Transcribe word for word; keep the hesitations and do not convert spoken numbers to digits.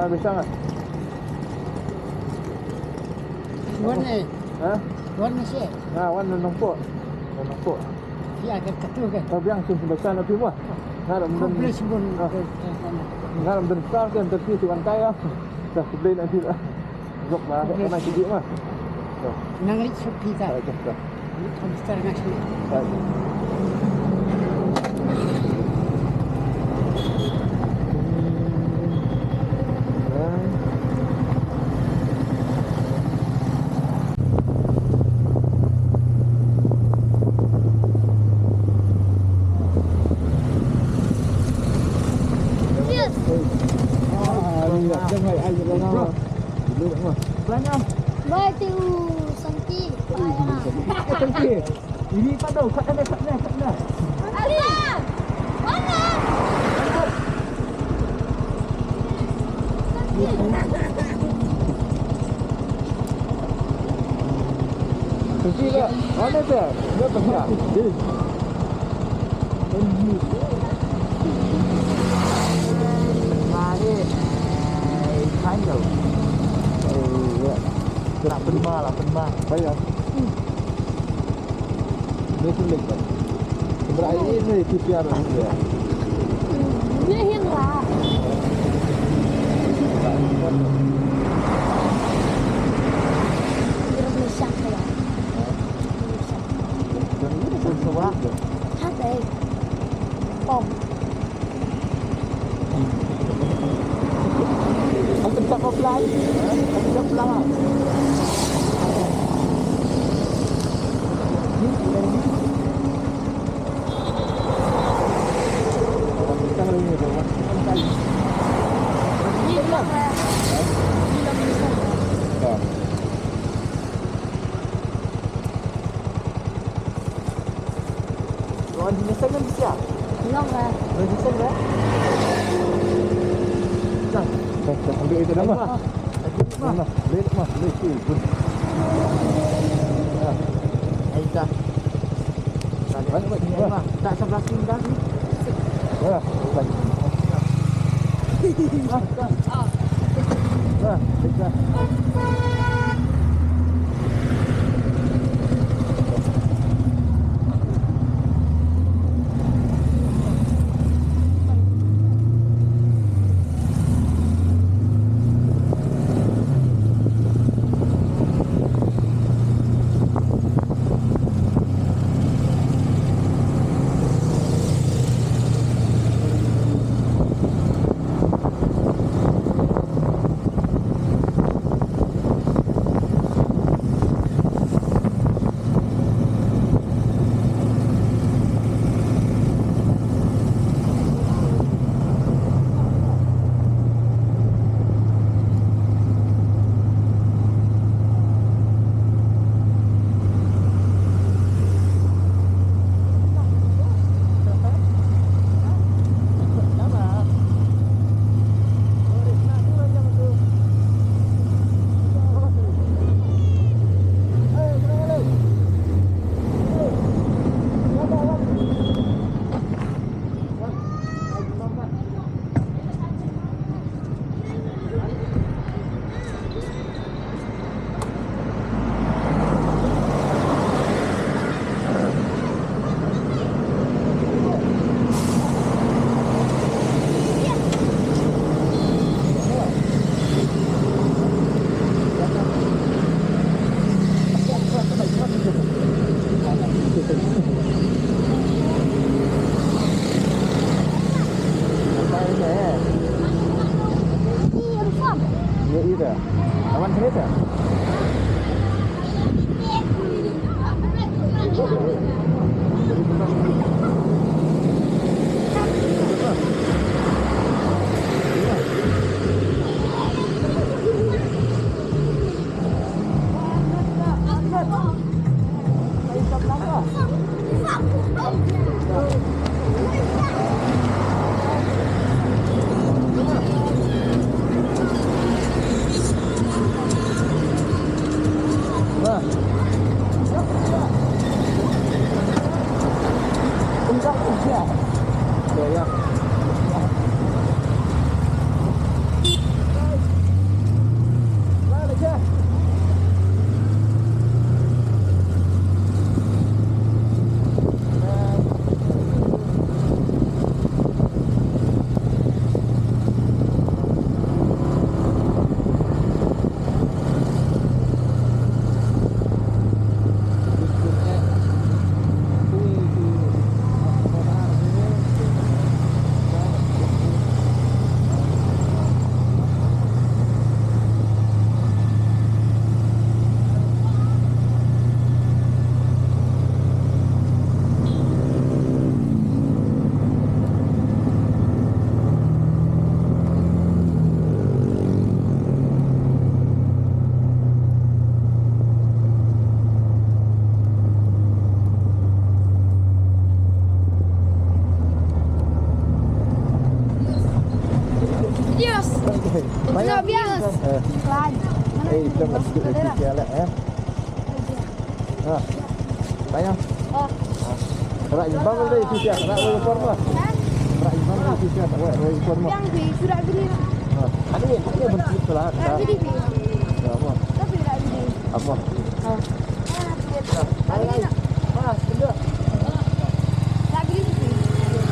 Wan eh. Ha? Wan eh. Ha, wan Nongpoh. Nongpoh. Ïa, ka katu kan. Ka biang sum sum basan api mo. Ngarap dan. Khublei shibun. Ha. Ngarap dan star kan tapi tu kan kaya. Dah khublei nanti lah. Jok lah, kena sigi mah. Nang lik suki ta. Okey, okey. Lik hamster ngasih. Baik. Yes. Ah, iya. Jangan, ayo, jangan. Bye, Tiu Santi. Bye. Santi. Ini kat tu, kat sana, kat sana, kat sana. Ali. Mana? Santi. Santi dah. Mana dia? Dia tengah. Dia. Mari. Eh, kan tu. Eh, ya. Lah pynma, lah pynma. Payah. Ni sulit kan. Sebelah ini ni T P R dia. Ni yang lah. Dia mesti siap ya. Dan ini pun sebab. Hati. Pom. Ang ganda ko, Fly. Ang ganda, Fly. Wan di sana bisa. Belum lah. Dah di sana dah. Dah. Dah, dah ambil itu dah, Mah. Dah, dah, dah. Boleh, Mah. Boleh, boleh. Dah. Ai dah. Dah, dah. Baik, baik. Sini, Mah. Tak sebelah sini dah. Dah. Baik. Dah, dah. Dah, baik dah. Iya, iya dah. Lawan kereta. Bias. Eh. Klan. Eh, itu mesti kita lah, eh. Ha. Tanya. Oh. Rak jibang dei tu siap, rak boleh forma. Ha? Rak jibang dei tu siap, rak boleh forma. Yang di surat beri. Ha. Ada yang tak ada bentuk salah. Rak beri. Ya apa? Tapi rak beri. Apa? Oh.